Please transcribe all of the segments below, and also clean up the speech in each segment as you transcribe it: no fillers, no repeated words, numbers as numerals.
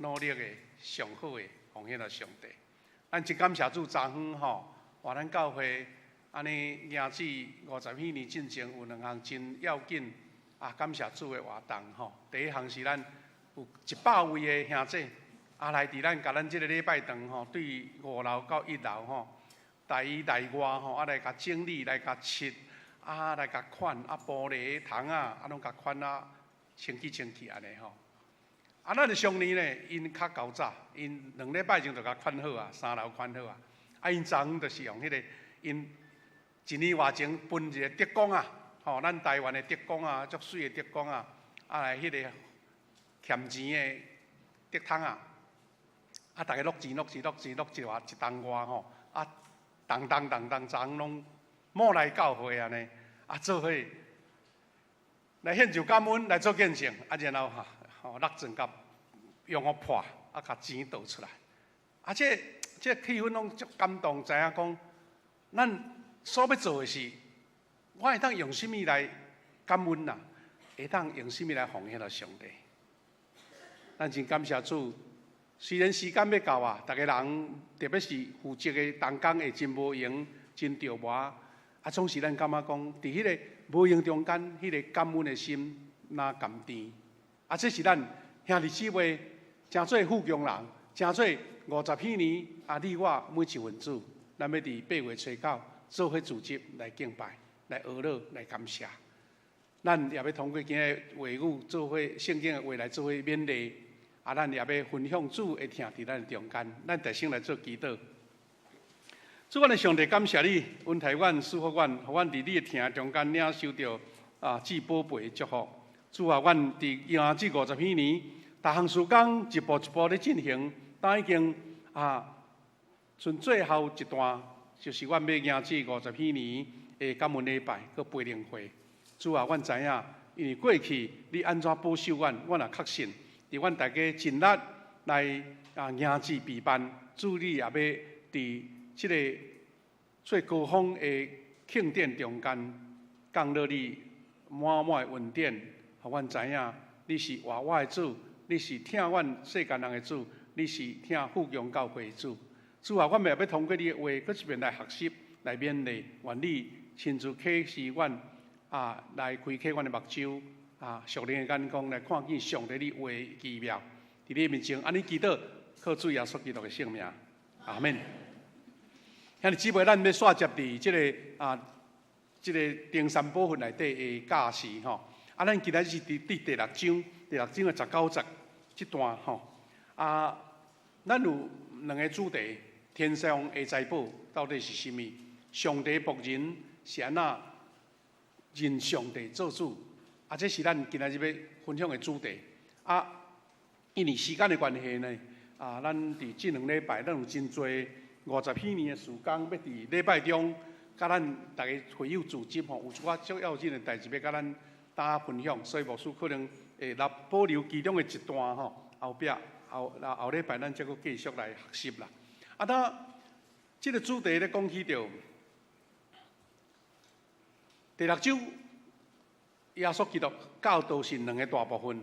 努力的上好的奉獻予上帝。咱真感謝主，昨昏吼，哇，咱教會按呢迎至50禧年進前有兩項真要緊啊，感謝主的活動吼。第一項是咱有100位的兄姐啊來佇咱共咱這个禮拜堂吼，對五樓到一樓吼，內內外吼啊來共整理，來共漆，啊來共款啊玻璃窗仔啊攏共款啊清氣清氣按呢吼。啊，咱的上年呢，𪜶較厚早，𪜶2禮拜前就共款好啊，三樓款好啊。啊，𪜶昨昏就是用彼个，𪜶一年外前分一个竹工啊，吼，咱台灣的竹工啊，足媠的竹工啊，啊來彼个欠錢的竹筒啊，啊，逐家落錢落錢落錢落一外一擔外吼，啊，重重重重，昨昏攏莫來教會按呢，啊，做伙來獻上感恩來做見證，啊，然後哈，吼，落鑽佮用予破，啊，共錢倒出來，啊，這氣氛攏足感動，知影講，咱所欲做的是，我會當用啥物來感恩啦？會當用啥物來奉獻予上帝？咱真感謝主，雖然時間欲到啊，逐家人特別是負責的同工會真無閒，真著忙，啊，總是咱感覺講，佇彼个無閒中間，彼个感恩的心若甘甜。啊，這是咱兄弟姊妹，誠做富強人，誠做50禧年啊！你我每一份子，咱欲佇8月初9做伙組織來敬拜、來哀樂、來感謝。咱也欲通過今日話語做伙聖經的話來做伙勉勵，啊，咱也欲分享主的疼佇咱中間。咱大聲來做祈禱。主，阮的上帝，感謝你，恩待阮、賜福阮，予阮佇你的疼中間領受著啊至寶貝的祝福。主啊，阮佇迎這50禧年，逐項事工一步一步咧進行，但已經啊，剩最後一段，就是阮欲迎這五十禧年的感恩禮拜，閣培靈會。主啊，阮知影，因為過去你按怎保守阮，阮也確信，佇阮大家盡力來啊迎接備辦，主你也欲佇這个最高峰的慶典中間，降落你滿滿的恩典，予阮知影，你是活我的主，你是疼阮世間人的主，你是疼富強教會的主。主啊，阮也欲通過你的話，閣一遍來學習，來勉勵，願你親自啟示阮啊，來開啟阮的目睭啊，屬靈的眼光來看見上帝你話的奇妙。佇你面前，按呢祈禱，靠主耶穌基督的聖名，阿門。兄弟姊妹，咱欲煞接佇這个啊，這个登山寶訓內底的教示吼。啊，咱今仔日是佇第六章，第六章的19節這段吼。啊，咱有兩个主題：天上的財寶到底是啥物？上帝僕人是按怎認上帝做主？啊，這是咱今仔日欲分享的主題。啊，因為時間的關係呢，啊，咱佇這2禮拜，咱有真濟50禧年的事工，欲佇禮拜中，佮咱逐家會友組織吼，有一寡足要緊的代誌欲佮咱大家分享，所以牧師可能會來保留其中的一段吼，後壁後後禮拜咱才閣繼續來學習啦。啊，當這个主題咧講起著第六章，耶穌基督教導是兩个大部分。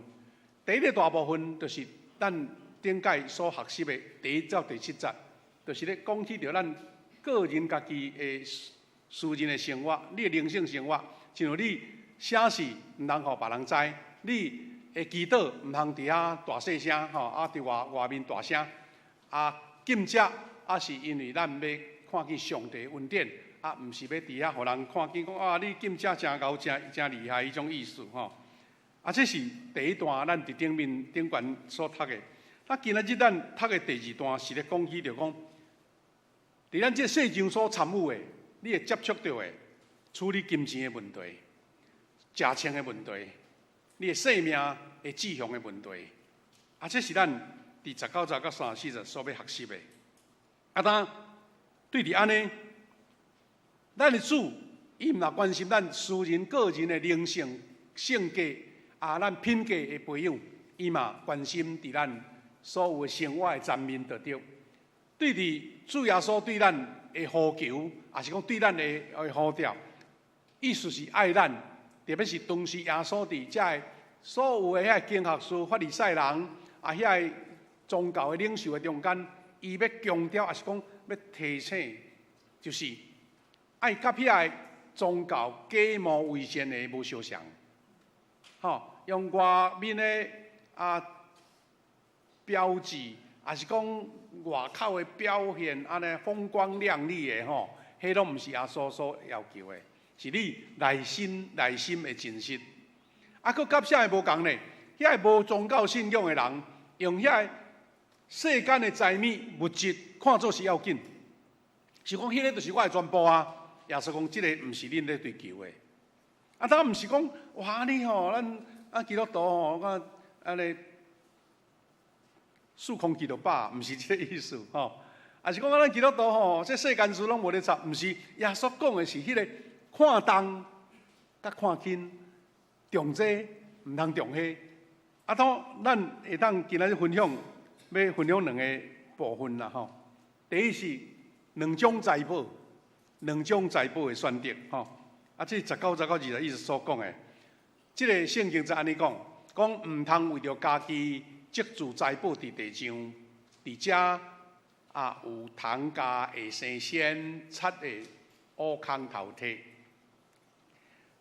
第一个大部分就是咱頂擺所學習的第一到第七節，就是咧講起著咱個人家己的私人的生活，你的靈性生活，親像你寫字毋通予別人知，你的祈禱毋通佇遐大細聲吼，啊佇外外面大聲，啊禁食，啊是因為咱欲看見上帝恩典，啊毋是欲佇遐予人看見講啊你禁食誠𠢕誠誠厲害彼種意思吼。啊，這是第一段咱佇頂面頂懸所讀的。啊，今仔日咱讀的第二段是咧講起著講，佇咱這世上所參與的，你會接觸著的，處理金錢的問題、食穿的問題、你的生命的志向的問題。啊，這是咱佇19節到34節所欲學習的。啊，當對佇按呢，咱的主伊毋若關心咱私人個人的靈性、性格啊，咱品格的培養，伊嘛關心佇咱所有的生活的層面當中。對佇主耶穌對咱的呼求，抑是講對咱的呼召，意思是愛咱，特別是當時耶穌佇遮个所有的遐個經學士、法利賽人啊，遐个宗教的領袖的中間，伊欲強調，抑是講欲提醒，就是愛佮遐个宗教假冒偽善的無相像，吼，用外面的標誌，抑是講外口的表現，按呢風光亮麗的吼，彼攏毋是耶穌所要求的，是你內心的真實。啊，閣佮啥個無仝呢？遐个無宗教信仰的人，用遐个世間的財物物質看做是要緊，是講彼个就是我的全部啊。耶穌講，這个毋是恁咧追求的。啊，當毋是講哇，你吼，咱基督徒吼，我按呢漱空氣就飽，毋是這个意思吼。抑是講咱基督徒吼，這世間事攏無咧插，毋是。耶穌講的是彼个看重佮看輕，重這毋通重彼。啊，當咱會當今仔日分享，欲分享兩个部分啦吼。第一是兩種財寶，兩種財寶的選擇吼。啊，這19節到21節所講的，這个聖經就按呢講，講毋通為著家己積聚財寶佇地上，佇遮有蟲蛸會生蟎，賊會挖空偷提。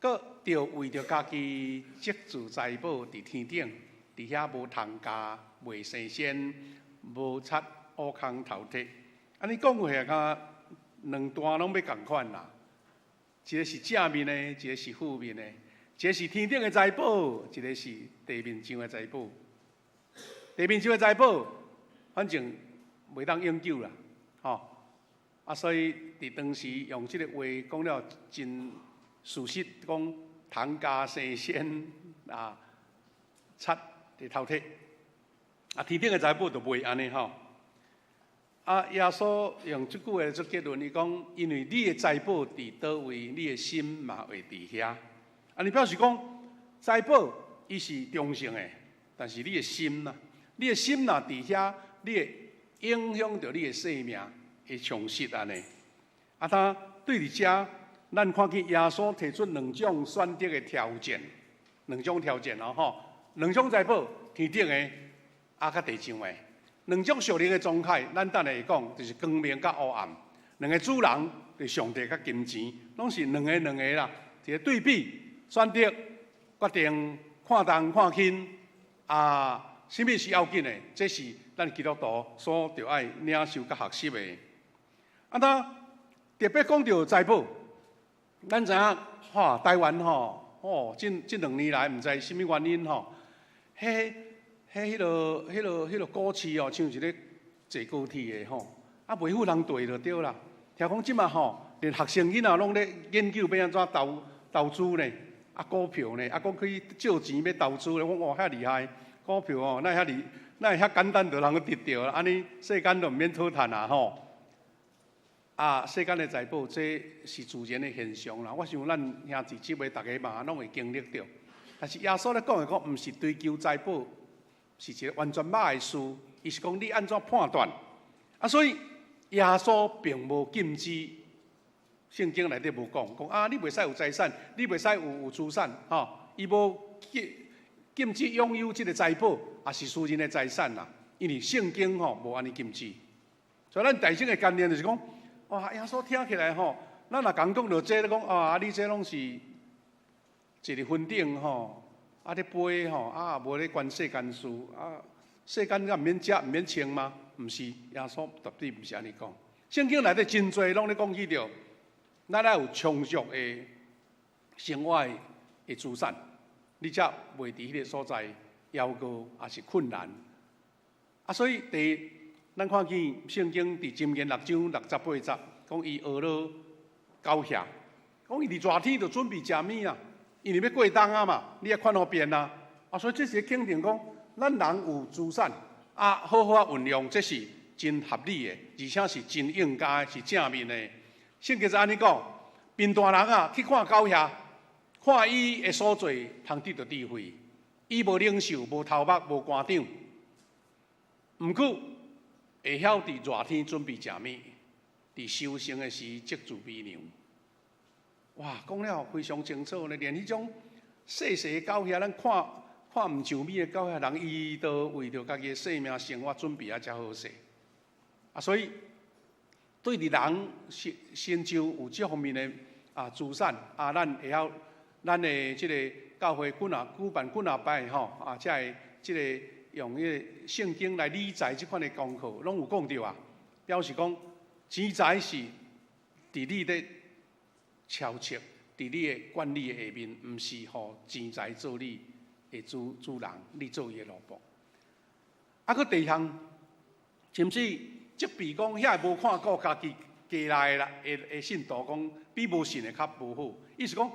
閣著為著家己積聚財寶佇天頂，佇遐無蟲蛸，袂生蟎，無賊挖空偷提。按呢講過來，敢兩段攏欲仝款啦。一个是正面的，一个是負面的。一个是天頂的財寶，一个是地面上的財寶。地面上的財寶，反正袂當永久啦，吼。啊，所以佇當時用這个話講了真事實，講蟲蛸生蟎啊，賊會偷提。啊，天頂的財寶就袂按呢吼。啊，耶穌用這句話做結論，伊講：因為你的財寶佇佗位，你的心嘛會佇遐。啊，你表示講財寶伊是中性的，但是你的心呐，你的心若佇遐，你會影響著你的生命會充實按呢。啊，他對佇遮，咱看見耶穌提出兩種選擇的條件，兩種條件哦吼，兩種財寶，天頂的啊，佮地上的。兩種屬靈的狀態，咱等下會講，就是光明佮黑暗。兩个主人，就是上帝佮金錢，攏是兩个兩个啦。一个對比，選擇決定看重看輕啊，啥物是要緊的？這是咱基督徒所著愛領受佮學習的。啊，那特別講著財寶，咱知影吼，台灣吼，哦，這2年來，毋知啥物原因吼，彼个股市哦，像是咧坐高鐵的吼，啊，袂赴人綴就對啦。聽講這馬吼，連學生囡仔攏咧研究欲按怎投資呢？啊，股票呢？啊，閣去借錢欲投資咧。我講哇，遐厲害！股票哦，哪會遐簡單就通去得著？按呢世間都毋免討趁啊吼。啊，世間的財寶，這是自然的現象啦。我想咱兄弟姊妹逐个嘛，攏會經歷著。但是耶穌咧講的講，毋是追求財寶。是一个完全歹的事，伊是講你按怎判斷啊？所以耶穌並無禁止，聖經內底無講，講啊，你袂使有財產，你袂使有資產，吼，伊無禁止擁有這个財寶，抑是私人的財產啦。因為聖經吼無按呢禁止，所以咱大眾的觀念就是講，哇，耶穌聽起來吼，咱若共講著這，講啊，你這攏是坐佇雲頂吼。啊！咧飛吼，啊，無咧管世間事，啊，世間敢毋免食，毋免穿嗎？毋是，耶穌絕對毋是按呢講。聖經內底真濟攏咧講起著，咱愛有充足的生活的資產，你才袂佇彼个所在枵餓，抑是困難。啊，所以第一，咱看見聖經佇箴言六章六節八節，講伊學了狗餛，講伊佇熱天就準備食物啊。因為欲過冬啊嘛，你愛看予便啊，啊，所以這是肯定講，咱人有資產啊，好好仔運用，這是真合理的，而且是真應該，是正面的。聖經是按呢講，貧惰人啊，去看狗餛，看伊的所做，通得著智慧。伊無領袖，無頭目，無官長，毋過會曉佇熱天準備食物，佇收成的時積聚米糧。哇，講了非常清楚呢，連彼種細細的狗餛，咱看看毋上美的教會人，伊都為著家己的生命生活準備啊，才好勢。啊，所以對佇人身身上有這方面的啊資產啊，咱會曉咱的這个教會幾若舉辦幾若擺吼啊，才會這个用彼個聖經來理財這款的功課，攏有講著啊。表示講錢財是佇你咧超斥，佇你的管理的下面，毋是予錢財做你的主主人，你做伊的奴僕。啊，閣第二項，甚至責備講遐個無看顧家己家內的啦，的的信徒講比無信的較無好。意思講，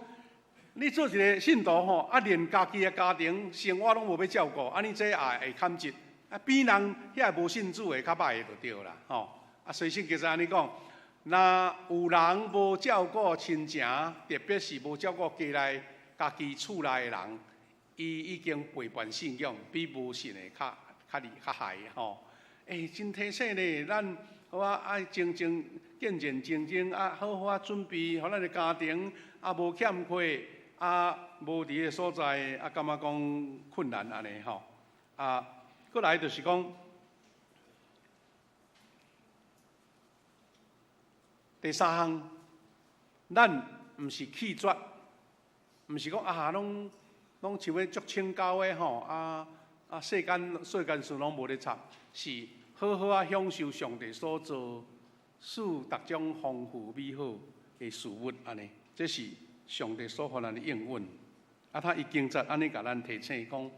你做一個信徒吼，啊，連家己的家庭生活攏無欲照顧，按呢這也會坎折，啊，比人遐個無信主的較歹的就對啦，吼。啊，所以聖經是按呢講，若有人無照顧親情，特別是無照顧家內家己厝內的人，伊已經背叛信仰，比無信的較較厲較害吼。欸，真提醒呢，咱好啊愛精精見見精精啊，好好啊準備，予咱的家庭啊無欠缺，啊無佇个所在啊感覺講困難按呢吼。啊，閣來就是講第三項，咱毋是棄絕，毋是講啊攏攏像欲足清高的吼啊啊世間世間事攏無咧插，是好好啊享受上帝所造賜逐種豐富美好的事物按呢，這是上帝所予咱的應允。啊，他伊經節按呢共咱提醒講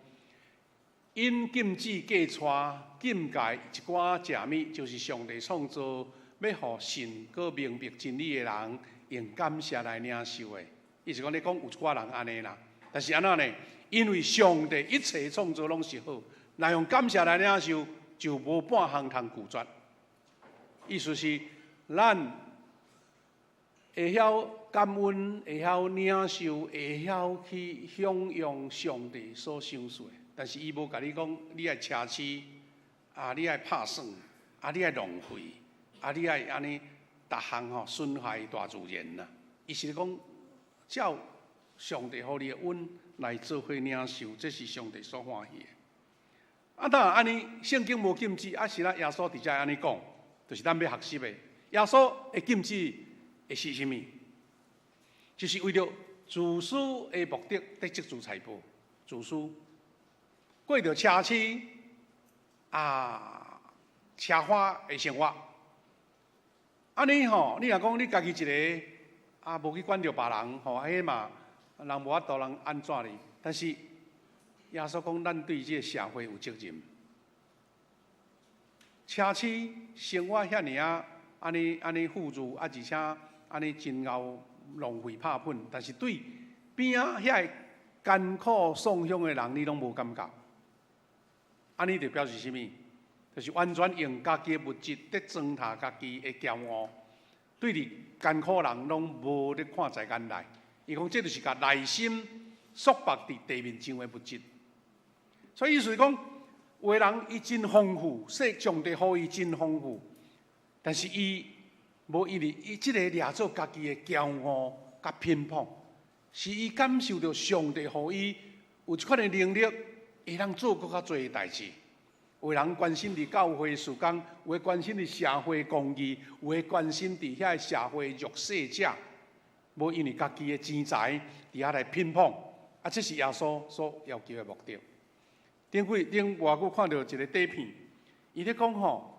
，𪜶禁止過娶，禁戒一寡食物，就是上帝創造。欲予信閣明白真理的人用感謝來領受的，意思講咧講有一寡人按呢啦，但是按怎呢？因為上帝一切創造攏是好，若用感謝來領受，就無半項通拒絕。意思是，咱會曉感恩，會曉領受，會曉去享用上帝所賞賜的。但是伊無共你講，你愛奢侈，啊，你愛拍耍，啊，你愛浪費。啊！你愛按呢，逐項吼損害大自然啦。伊是講照上帝予你的恩來做伙領受，這是上帝所歡喜的。啊，當然按呢，聖經無禁止，啊是咱耶穌佇遮按呢講，就是咱欲學習的。耶穌的禁止的是啥物？就是為著自私的目的得積聚財寶，自私過著奢侈啊奢華的生活。按呢吼，你若講你家己一个啊，無去管著別人吼，彼嘛人無法度人按怎你。但是耶穌講，咱對這个社會有責任。奢侈生活遐爾仔按呢按呢富足，啊而且按呢真𠢕浪費拍噴，但是對邊仔遐个艱苦喪鄉的人，你攏無感覺。按呢就表示啥物？就是完全用家己的物質佇裝沓家己的驕傲，對佇艱苦人攏無咧看在眼內。伊講這就是共內心束縛佇地面上的物質。所以意思是講，有的人伊真豐富，說上帝予伊真豐富，但是伊無因為伊這個掠做家己的驕傲佮偏頗，是伊感受著上帝予伊有這款的能力，會當做閣較濟的代誌。有人關心佇教會事工，有的關心佇社會公義，有的關心佇遐社會弱勢者，無因為家己的錢財佇遐來偏頗，啊，這是耶穌所要求的目的。頂幾頂偌久看著一个短片，伊咧講吼，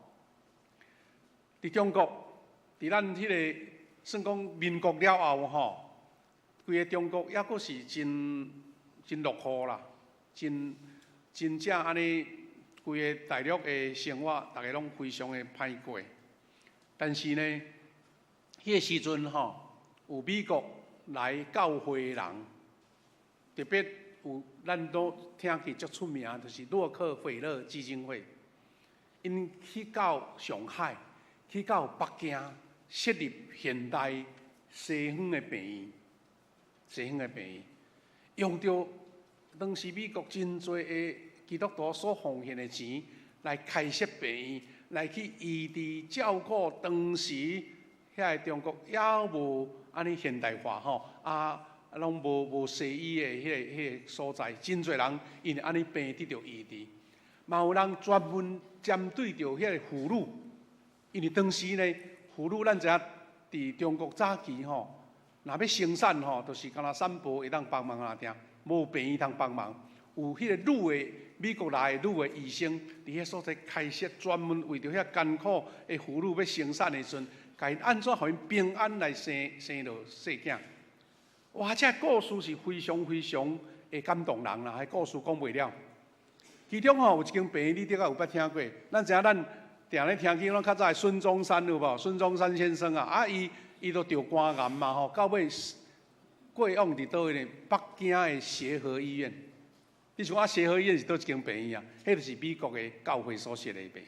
佇中國，佇咱彼个算講民國了後吼，規个中國猶閣是真真落後啦，真真正按呢。規个大陸的生活，逐个攏非常的歹過。但是呢，彼个時陣吼，有美國來教會的人，特別有咱都聽起足出名，就是洛克菲勒基金會，𪜶去到上海，去到北京，設立現代西方的病院，西方的病院，用著當時美國真濟的基督徒所奉獻的錢來開設病院，來去醫治照顧當時遐个中國猶無按呢現代化吼，啊，攏無西醫的彼個所在，真濟人因為按呢病得著醫治。嘛有人專門針對著彼個婦女，因為當時呢，婦女咱知影佇中國早期吼，若欲生產吼，就是干焦產婆會當幫忙爾定，無病院通幫忙。有彼個女的美國來的女的醫生，佇彼所在開設專門為著遐艱苦的婦女欲生產的時陣，共𪜶按怎予𪜶平安來生生落細囝。哇！這個故事是非常非常會感動人啦，彼故事講袂了。其中吼有一間病院，你頂下有捌聽過？咱知影咱定咧聽見攏較早的孫中山有無？孫中山先生啊，啊伊伊都著肝癌嘛吼，到尾過往佇佗位呢？北京的協和醫院。你想啊，協和醫院是佗一間病院啊？彼就是美國的教會所設的病院。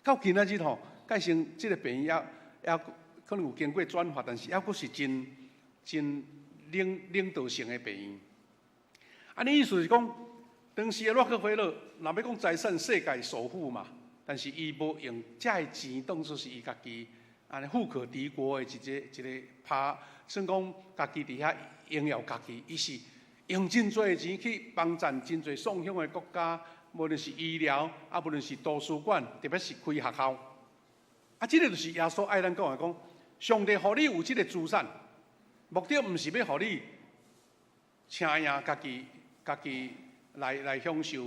到今仔日吼，蓋成這個病院猶猶可能有經過轉化，但是猶閣是真真領導性的病院。按呢意思是講，當時的洛克菲勒，若欲講財產世界首富嘛，但是伊無用這个錢當做是伊家己按呢富可敵國的一個一個拍，算講家己佇遐榮耀家己，伊是用真濟錢去幫贊真濟喪鄉的國家，無論是醫療，啊，無論是圖書館，特別是開學校。啊，這個就是耶穌愛咱講的講，上帝予你有這個資產，目的毋是欲予你請贏家己，家己來享受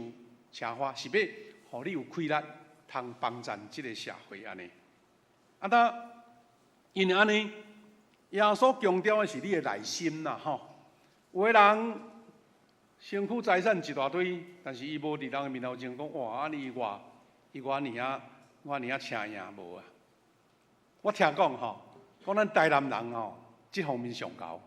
奢華，是欲予你有氣力通幫贊這個社會按呢。啊，當因為按呢，耶穌強調的是你的內心啦，吼。有的人身軀財產一大堆，但是伊無佇人的面頭前講，哇！按呢伊偌伊偌爾仔，偌爾仔請贏無啊？我聽講吼，講咱台南人吼，這方面上𠢕。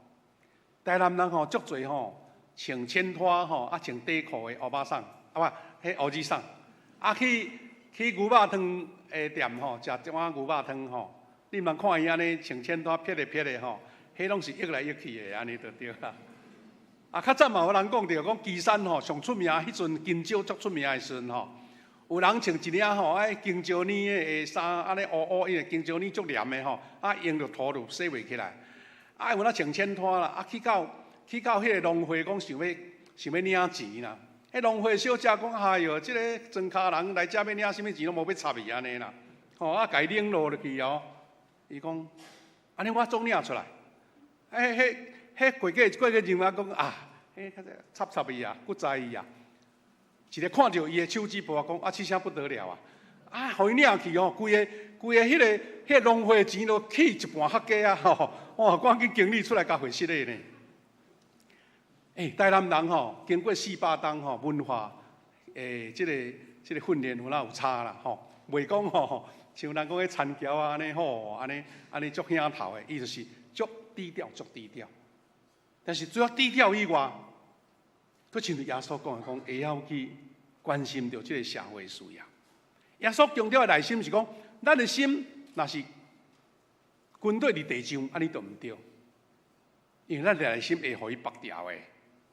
台南人吼足濟吼，穿淺拖吼，啊穿短褲的歐巴桑，啊無，彼歐吉桑，啊去去牛肉湯的店吼，食一碗牛肉湯吼，你毋通看伊按呢穿淺拖撇咧撇咧吼，彼攏是約來約去的，按呢就對啦。啊，較早嘛有人講著，講旗山吼上出名，彼陣香蕉足出名的時陣吼，有人穿一領吼，愛香蕉呢的衫，按呢烏烏，因為香蕉呢足黏的吼，啊用著塗就洗袂起來。啊，有哪穿淺拖啦，啊去到去到彼個農會講想欲想欲領錢啦，彼農會小姐講，哎喲，這个莊跤人來遮欲領啥物錢攏無欲插伊按呢啦，吼啊，共伊冷落入去哦。伊講，按呢我總領出來，欸，彼彼會計會計認為講啊，彼較插插伊啊，閣知伊啊，一个看著伊的手指脯講啊，這聲不得了啊！啊，予伊領去哦，規个規个彼个彼个農會錢都去一半較低啊！吼，哇，趕緊經理出來共回釋的呢。欸，台南人吼，經過400冬吼文化，欸，這个這个訓練有哪有差啦吼，袂講吼，像人講彼田僑啊按呢吼，按呢按呢足興頭的，伊就是足低調，足低調。但是除了低調以外，閣親像耶穌講的講，會曉去關心著這个社會需要。耶穌強調的內心是講，咱的心若是軍隊佇地上，按呢就毋對，因為咱的內心會予伊縛牢的，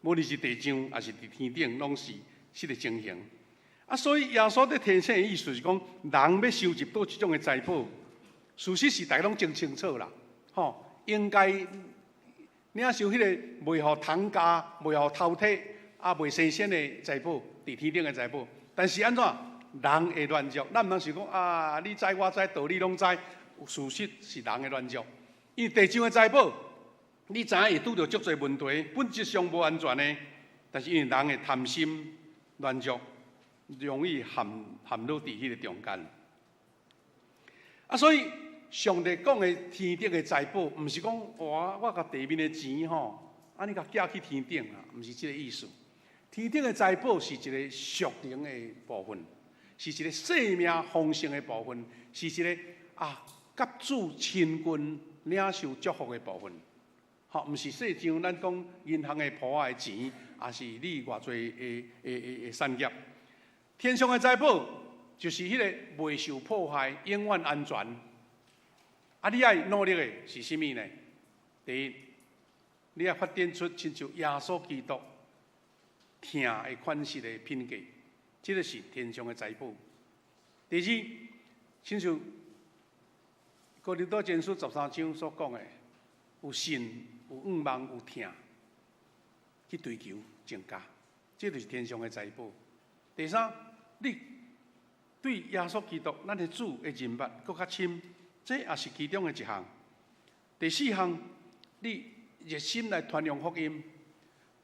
無論是地上抑是佇天頂，攏是這个情形。啊，所以耶穌佇提醒的意思是講，人欲收集佗一種的財寶，事實是大家攏真清楚啦，吼，應該領受彼个袂予蟲咬、袂予偷提、啊袂生鉎的財寶，佇天頂的財寶。但是按怎？人會軟弱，咱毋通想講啊，你知我知，道理攏知，事實是人的軟弱。因為地上的財寶，你知影會拄著足濟問題，本質上無安全的。但是因為人的貪心、軟弱，容易陷陷落佇彼个中間。啊，所以上帝講的天頂的財寶，毋是講哇，我共地面的錢吼，按呢共寄去天頂啊，毋是這个意思。天頂的財寶是一个屬靈的部分。是一个生命豐盛的部分，是一个啊，佮主親近、領受祝福的部分。吼，毋是世上咱講銀行的簿仔的錢，抑是你偌濟的的的的產業。天上的財寶就是彼个袂受破壞、永遠安全。啊，你愛努力的是啥物呢？第一，你愛發展出親像耶穌基督疼的款式的品格。這個是天上的財寶。第二，親像哥林多前書13章所講的，有信、有向望、有疼。去追求增加，這就是天上的財寶。第三，你對耶穌基督咱的主的認捌閣較深，這也是其中的一項。第四項，你熱心來傳揚福音，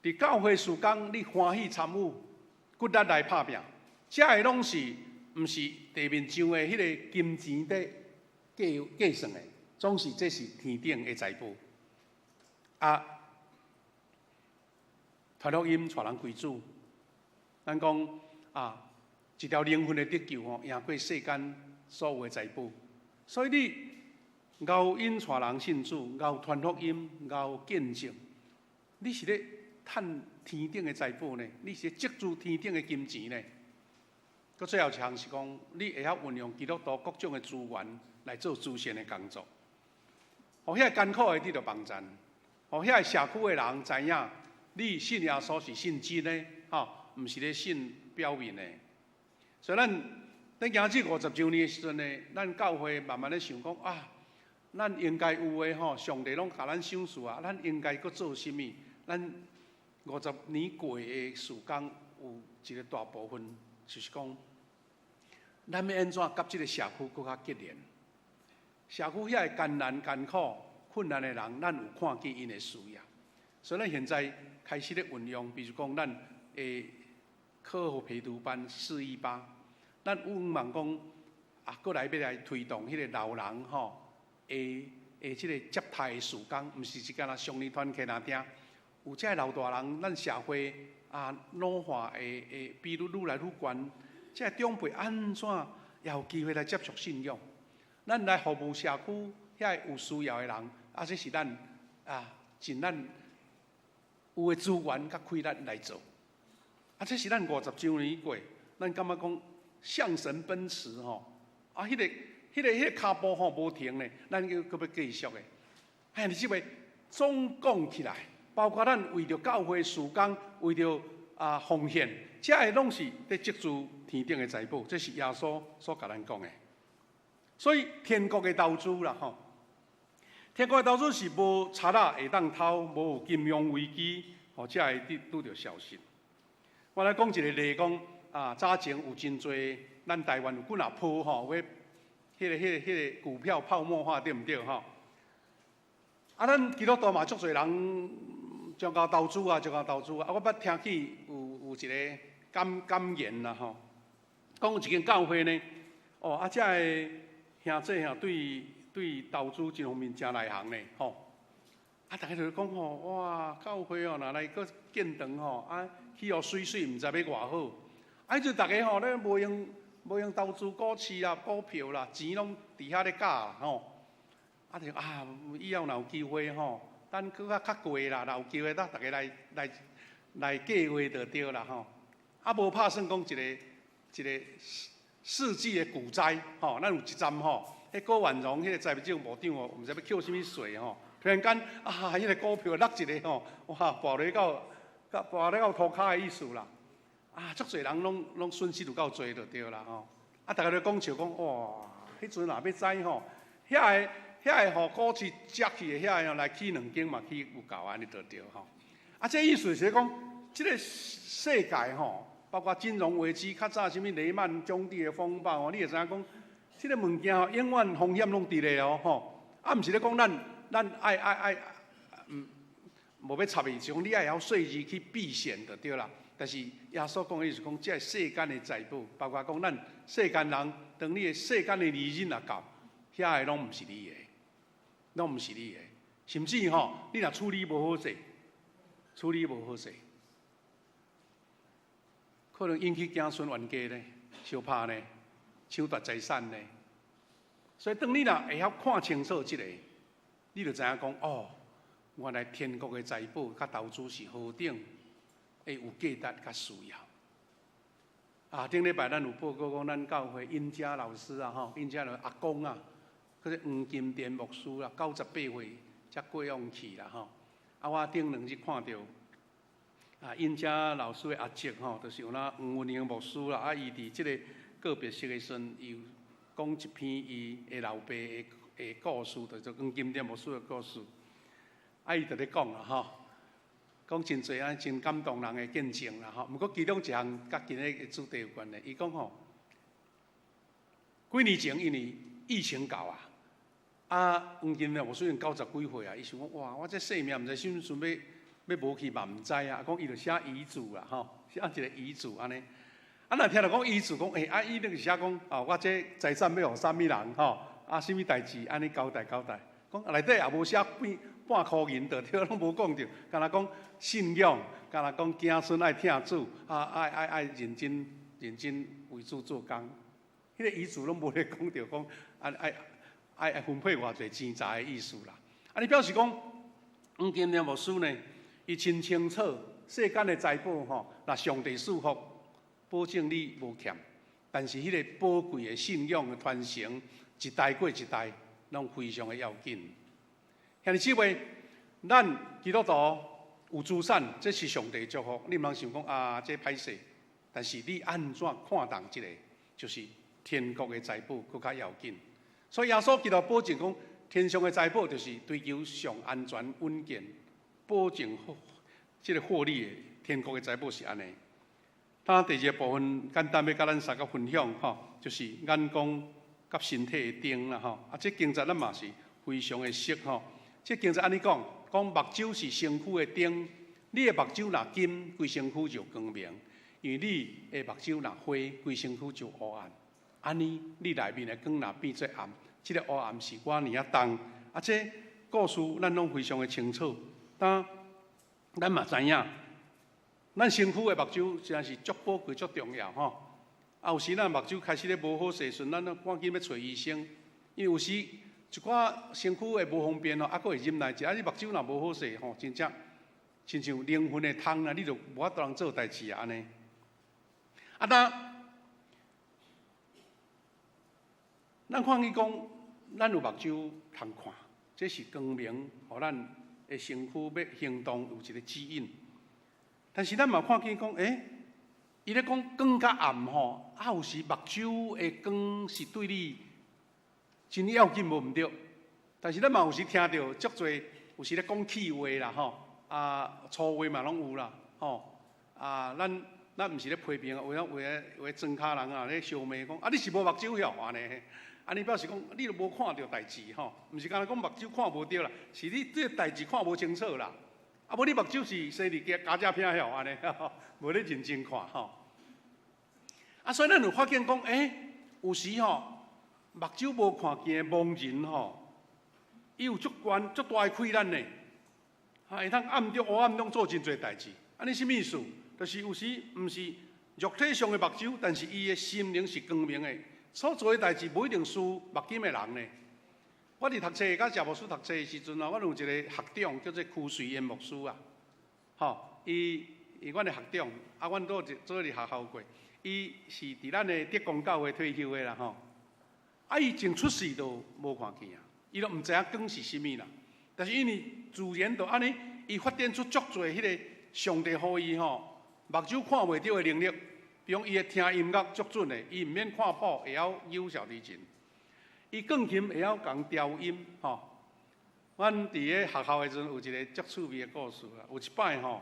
佇教會事工，你歡喜參與，骨力來拍拚，這个攏是毋是地面上的彼个金錢佇計計算的，總是這是天頂的財寶。啊，傳福音帶人歸主，咱講啊，一條靈魂的得救吼，贏過世間所有的財寶。所以你𠢕引帶人信主，𠢕傳福音，𠢕見證，你是咧趁天頂的財寶呢？你是咧積聚天頂的金錢呢？閣最後一項是講，你會曉運用基督徒各種的資源來做慈善的工作，予遐艱苦的得著幫贊，予遐社區的人知影，你信耶穌是信真的，吼，毋是咧信表面的。所以咱咧行這50周年的時陣呢，咱教會慢慢咧想講啊，咱應該有的吼，上帝攏共咱賞賜啊，咱應該閣做啥物？咱50年過的時間有一個大部分，就是講，咱欲按怎佮這个社區閣較結連？社區遐个艱難、艱苦、困難的人，咱有看見𪜶的需要，所以咱現在開始咧運用，比如講咱的課後陪讀班418，咱有望講啊，閣來欲來推動彼个老人吼的的這个接待的事工，毋是干焦少年團契爾定，有這个老大人，咱社會啊老化的的比率愈來愈懸，這个長輩按怎也有機會來接觸信仰？咱來服務社區遐个有需要的人，啊，這是咱啊盡咱有的資源佮氣力來做。啊，這是咱50周年過，咱感覺講向神奔馳吼，啊，彼个、彼个、彼个跤步吼無停咧，咱閣閣欲繼續的。哎，你這个總講起來，包括咱為著教會事工，為著啊奉獻，這个攏是佇積聚天頂的財寶，這是耶穌所共咱講的。所以天國的投資啦，吼，天國的投資是無賊仔會當偷，無有金融危機，吼，才會拄著消失。我來講一個例，講啊，早前有真濟，咱台灣有幾若波吼，彼彼个、彼个、彼个股票泡沫化，對毋對吼？啊，咱基督徒嘛足濟人將𠢕投資啊，將𠢕投資啊。啊，我捌聽起有有一個感感言啦吼，講有一間教會呢，哦，啊，這个兄弟吼對對投資這方面誠內行呢，吼。啊，逐家就講吼，哇，教會哦，若來閣建堂吼，啊，起予媠媠，毋知欲偌好。啊，彼陣逐家吼咧無閒無閒投資股市啦、股票啦，錢攏佇遐咧攪吼。啊，就啊，以後若有機會吼，等閣較較過啦，若有機會，咱逐家來來來計劃就對啦吼。啊，無拍算講一个一个世紀的股災吼，咱有一陣吼，彼郭婉容彼个財政部長哦，毋知欲扣啥物稅吼，突然間啊，彼个股票落一个吼，哇，跋落到到跋落到塗跤的意思啦。啊，足濟人攏攏損失有夠濟就對啦吼。啊，逐家咧講笑講，哇，彼陣若欲知吼，遐个遐个吼股市接去的遐个來起兩間嘛起有夠按呢就對吼。啊，這意思是講，這个世界吼，包括金融危機，較早啥物雷曼兄弟的風暴吼，你會知影講，這个物件吼，永遠風險攏佇咧哦吼。啊，毋是咧講咱咱愛愛愛，嗯，無欲插伊，是講你愛曉隨時去避險就對啦。但是耶穌講的意思講，這个世間的財寶，包括講咱世間人，當你的世間的年日若到，遐个攏毋是你的，攏毋是你的。甚至吼，你若處理無好勢，處理無好勢，可能引起子孫冤家咧，相拍咧，搶奪財產咧。所以當你若會曉看清楚這个，你就知影講哦，原來天國的財寶佮投資是何等會有價值佮需要。啊，頂禮拜咱有報告講，咱教會殷家老師啊，吼，殷家老阿公啊，叫做黃金殿牧師啦，98歲才過往去啦，吼。啊，我頂兩日看著啊，殷家老師的阿叔吼，就是有那黃文英牧師啦，啊，伊佇這个告別式的時陣，伊有講一篇伊的老爸的的故事，就是黃金殿牧師的故事。啊，伊就咧講啦，吼。講真濟啊，真感動人的見證啦吼。毋過其中一項佮今日的主題有關的，伊講吼，幾年前因為疫情到啊，啊黃金牧師九十幾歲啊，伊想講哇，我這性命毋知啥物時陣欲欲無去嘛毋知啊，講伊就寫遺囑啦吼，寫一個遺囑按呢。啊，若聽著講遺囑講，欸，啊，伊那個寫講，哦，我這財產欲予啥物人吼，啊，啥物代誌，按呢交代交代。講內底也無寫半半箍銀，就對，攏無講著，干焦講信仰，干焦講子孫愛疼主，啊，愛愛愛認真認真為主做工。彼個遺囑攏無咧講著講，愛愛愛愛分配偌濟錢財的意思啦。啊，你表示講，黃金良牧師呢，伊真清楚世間的財寶吼，若上帝賜福，保證你無欠，但是彼個寶貴的信仰的傳承，一代過一代，攏非常的要緊。兄弟姊妹，咱基督徒有資產，這是上帝祝福。你毋通想講啊，這歹勢，但是你按怎看重這個，就是天國的財寶閣較要緊。所以耶穌基督保證講，天上的財寶就是追求上安全、穩健、保證這個獲利的天國的財寶是按呢。當第二個部分簡單欲佮咱三個分享吼，就是眼光佮身體的燈啦吼。啊，這經節咱嘛是非常的熟吼。這經節按呢講，講目睭是身軀的燈，你的目睭若金，規身軀就光明；因為你的目睭若花，規身軀就烏暗。按呢，你內面的光若變做暗，這個烏暗是偌爾仔重。啊，這故事咱攏非常的清楚。但咱嘛知影，咱身軀的目睭實在是足寶貴、足重要吼。啊，有時咱目睭開始咧無好勢時陣，咱攏趕緊欲揣醫生，因為有時一寡身軀會無方便哦，啊，閣會忍耐者，啊，你目睭若無好勢吼，真正親像靈魂的窗啊，你就無法度通做代誌啊，按呢。啊，當咱看見講，咱有目睭通看，這是光明，予咱的身軀欲行動有一個指引。但是咱嘛看見講，欸，伊咧講光佮暗吼，啊有時目睭的光是對你真要緊，無毋對。但是咱嘛有時聽著足濟，有時咧講氣話啦吼，啊粗話嘛攏有啦吼，啊咱咱毋是咧批評啊，有影有的有的莊跤人啊咧相罵講，啊你是無目睭曉按呢？按呢表示講你都無看著代誌吼，毋是干焦講目睭看無著啦，是你這個代誌看無清楚啦。啊，無你目睭是生佇家家片曉按呢，無咧認真看吼。啊，所以咱有發現講，欸，有時吼目睭無看見的盲人吼，伊有足懸足大的氣力呢，啊，會當暗中烏暗中做真濟代誌。按呢啥物意思？就是有時毋是肉體上的目睭，但是伊的心靈是光明的，所做的代誌無一定輸目金的人呢。我佇讀冊，佮謝牧師讀冊的時陣啊，阮有一個學長叫做柯瑞燕牧師啊，吼，伊伊阮的學長，啊，阮都做伙佇學校過，伊是佇咱的德光教會退休的啦，吼，啊，伊從出世就無看見啊，伊都毋知影光是啥物啦，但是因為自然就按呢，伊發展出足濟彼個上帝予伊吼目睭看袂著的能力，比如伊會聽音樂足準的，伊毋免看譜會曉扭小提琴。伊鋼琴會曉共調音，吼。阮佇咧學校的時陣有一個足趣味的故事啦。有一擺吼，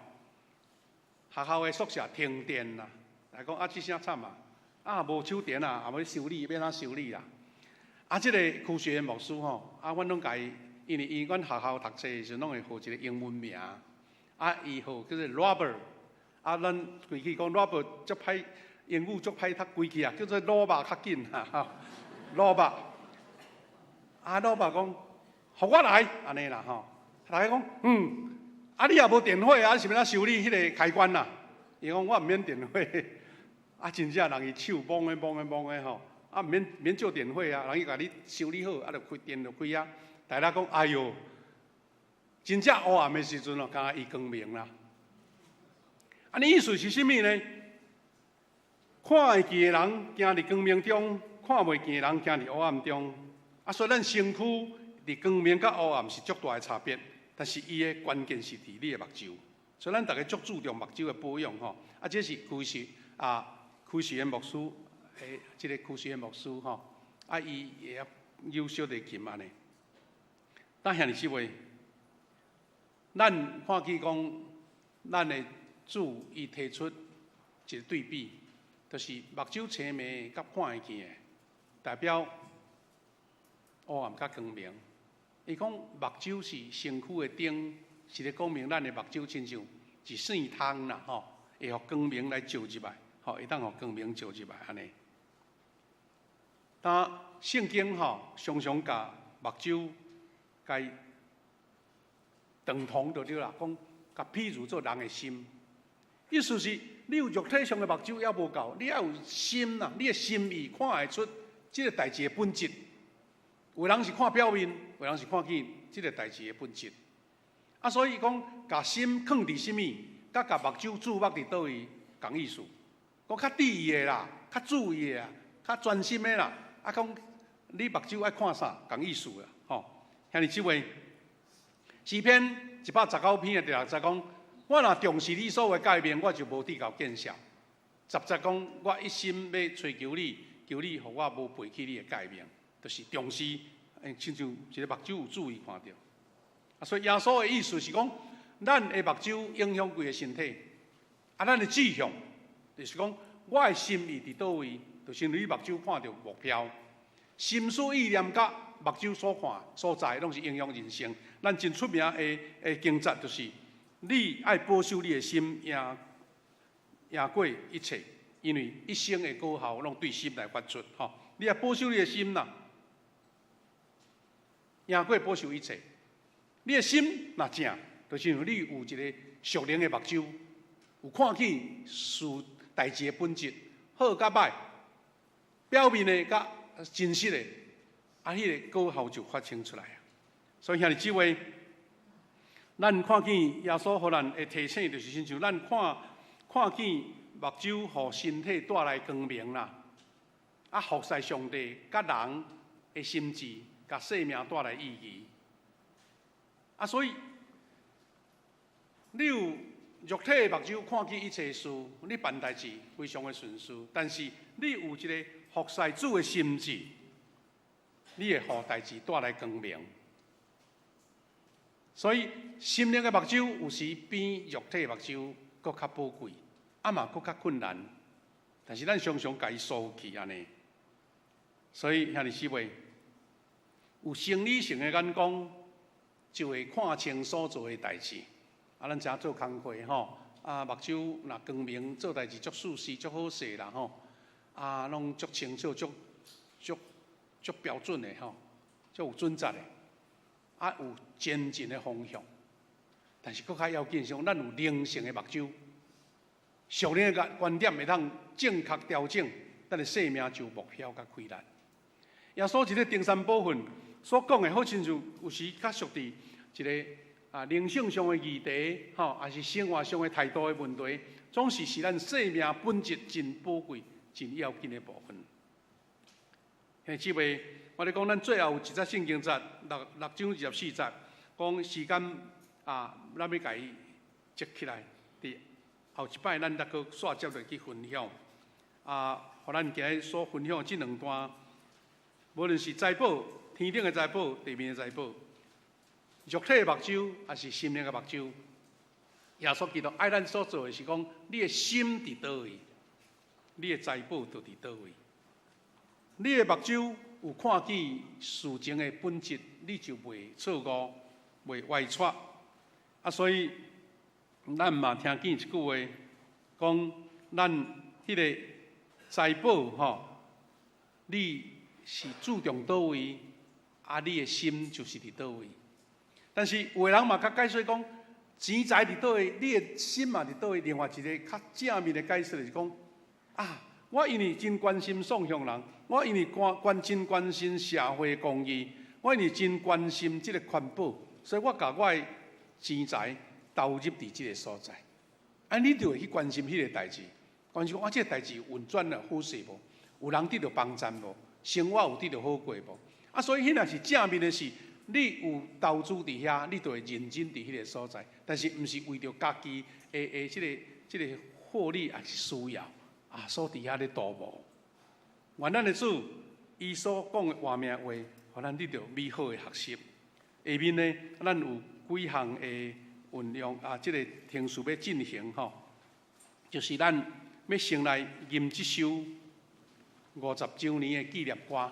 學校的宿舍停電啦，來講啊，這聲慘啊，啊無手電啊，也欲修理，欲按怎修理啦？啊，這個區學牧師吼，啊，阮攏共伊，因為伊阮學校讀冊的時陣攏會號一個英文名，啊，伊號叫做 Robert，啊，咱規氣講 Robert 足歹，英語足歹讀規氣啊，叫做老肉較緊啦，吼，老肉。啊，老爸講，予我來，按呢啦吼。大家講，嗯，啊你也無電火啊，是欲按怎修理彼個開關啦？伊講我毋免電火，啊真正人伊手摸的摸的摸的吼，啊毋免免借電火啊，人伊共你修理好，啊就開電就開啊。大家講，哎喲，真正烏暗的時陣哦，敢若伊光明啦。按呢意思是啥物呢？看會見的人行佇光明中，看袂見的人行佇烏暗中。啊，所以咱身軀佇光明佮烏暗是足大的差別，但是伊的關鍵是佇你的目睭。所以咱逐家足注重目睭的保養吼。啊，這是區時啊，區時的牧師，欸，這個區時的牧師吼，啊，伊會曉扭小提琴按呢。但兄弟姊妹，咱看見講，咱的主伊提出一个對比，就是目睭青盲佮看會見的，代表黑暗佮光明。伊講目睭是身軀的燈，是咧講明咱的目睭親像一扇窗啦，吼，會予光明來照入來，吼，會當予光明照入來按呢。但聖經吼常常共目睭共等同就對啦，講共譬如做人的心，意思是你有肉體上的目睭猶無夠，你愛有心啦，你的心意看會出這个代誌的本質。有人是看表面，有人是看見這个代誌的本質。啊，所以講，共心囥佇啥物，佮共目睭注目佇佗位仝意思。講較注意的啦，較注意的啊，較專心的啦。啊，講你目睭愛看啥，仝意思啦，吼。兄弟姊妹，詩篇119篇的第六節講：我若重視你所有的誡命，我就無致𠢕見笑。10節講：我一心欲追求你，求你予我無背棄你的誡命，就是重視，親像一个目睭有注意看著。啊，所以耶穌的意思是講，咱的目睭影響規个身體，啊，咱的志向就是講，我的心意佇佗位，就是你目睭看著目標，心思意念佮目睭所看所在，攏是影響人生。咱真出名的經節就是，你愛保守你的心，贏過一切，因為一生的果效攏對心來發出。吼，你愛保守你的心啦，贏過保守一切。你的心若正，就是因為你有一个屬靈的目睭，有看見事代誌的本質，好佮歹，表面的佮真實的，啊，彼个果效就發生出來啊。所以兄弟姊妹，咱看見耶穌予咱的提醒，就是親像咱看見目睭予身體帶來光明啦，啊，服侍上帝佮人的心志，共生命帶來意義。啊，所以你有肉體的目睭看見一切事，你辦代誌非常的順遂。但是你有一个服侍主的心志，你會予代誌帶來光明。所以心靈的目睭有時比肉體的目睭閣較寶貴，啊嘛閣較困難。但是咱常常共伊疏去按呢。所以兄弟姊妹，有生理性的眼光，就會看清所做的代誌。啊，咱知影做工課吼，啊，目睭若光明，做代誌足順勢、足好勢啦吼。啊，攏足清楚、足足足標準的吼，足有準則的。啊，有前進的方向。但是閣較要緊是講，咱有靈性的目睭，屬靈的觀點會當正確調整，咱的生命就有目標佮規律。耶穌佇咧登山寶訓所講的，好親像有時較屬佇一个啊靈性上的議題，吼，抑是生活上的態度的問題，總是是咱生命本質真寶貴、真要緊的部分。兄弟姊妹，我咧講，咱最後有一節聖經節，6章24節，講時間啊，咱欲共伊接起來。佇後一擺，咱再閣煞接落去分享。啊，予咱今日所分享的這兩段，無論是財寶、天頂的財寶、地面的財寶，肉體的目睭，抑是心靈的目睭，耶穌基督愛咱所做的是講，你的心佇佗位，你的財寶就佇佗位。你的目睭有看見事情的本質，你就袂錯誤，袂歪曲。啊，所以咱嘛聽見一句話，講咱彼个財寶吼，你是注重佗位，啊，你的心就是佇佗位。但是有的人嘛較解說講，錢財佇佗位，你的心嘛佇佗位。另外一个較正面的解釋就是講，啊，我因為真關心喪鄉人，我因為真關心社會公義，我因為真關心這个環保，所以我共我的錢財投入佇這个所在。啊，你就會去關心彼个代誌，關心講啊，這个代誌運轉了好勢無？有人得著幫贊無？生活有得著好過無？啊，所以彼若是正面的是，你有投資佇遐，你就會認真佇彼个所在。但是毋是為著家己的這个獲利抑是需要啊，所佇遐咧圖謀。願咱的主，伊所講的活命話，予咱得著美好的學習。下面呢，咱有幾項的運用啊，這個程序欲進行吼，就是咱欲先來吟這首50週年的紀念歌。